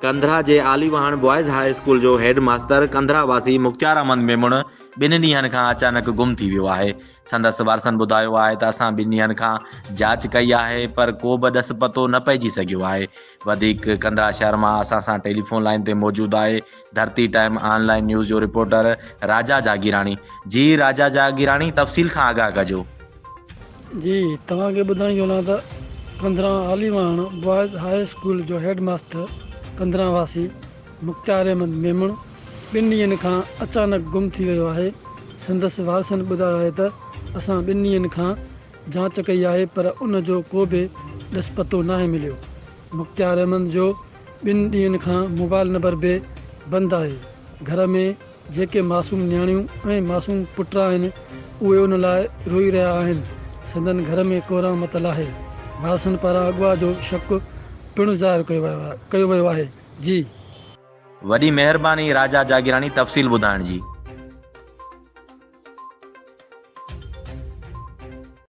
ڪنڌرا جي عالي واهڻ boys high school جو هيڊ ماستر ڪنڌرا واسي مختيار احمد ميمڻ ٻن ڏينهن کان اچانڪ گم ٿي ويو آهي. سندس وارثن ٻڌايو آهي ته اسان ٻن ڏينهن کان جاچ ڪئي آهي پر ڪو به ڏس پتو نه پئجي سگهيو آهي. وڌيڪ ڪنڌرا شهر مان اسان سان ٽيليفون لائين تي موجود آهي ڌرتي ٽائيم آن لائين نيوز جو رپورٽر راجا جاگيراڻي. جي راجا جاگيراڻي تفصيل کان آگاهه ڪجو. جي توهان کي ٻڌائيندو هلان ته ڪنڌران عالي واهڻ بوائز هاء اسڪول جو هيڊ ماستر ڪنڌران واسي مختيار احمد ميمڻ ٻن ڏينهن کان اچانڪ گم ٿي ويو آهي سندس وارثن ٻڌايو آهي ته اسان ٻن ڏينهن کان جاچ ڪئي آهي پر ان جو ڪو به ڏس پتو ناهي مليو مختيار احمد جو ٻن ڏينهن کان موبائل نمبر به بند آهي گهر ۾ جيڪي معصوم نياڻيون ۽ معصوم پٽ آهن، اهي ان لاء روئي رهيا آهن. سندن گهر ۾ ڪهرام متل آهي. وارثن پاران اغوا جو شڪ پڻ ظاهر ڪيو ويو آهي. جي. وڏي مهرباني راجا جاگيراڻي تفصيل ٻڌائڻ جي.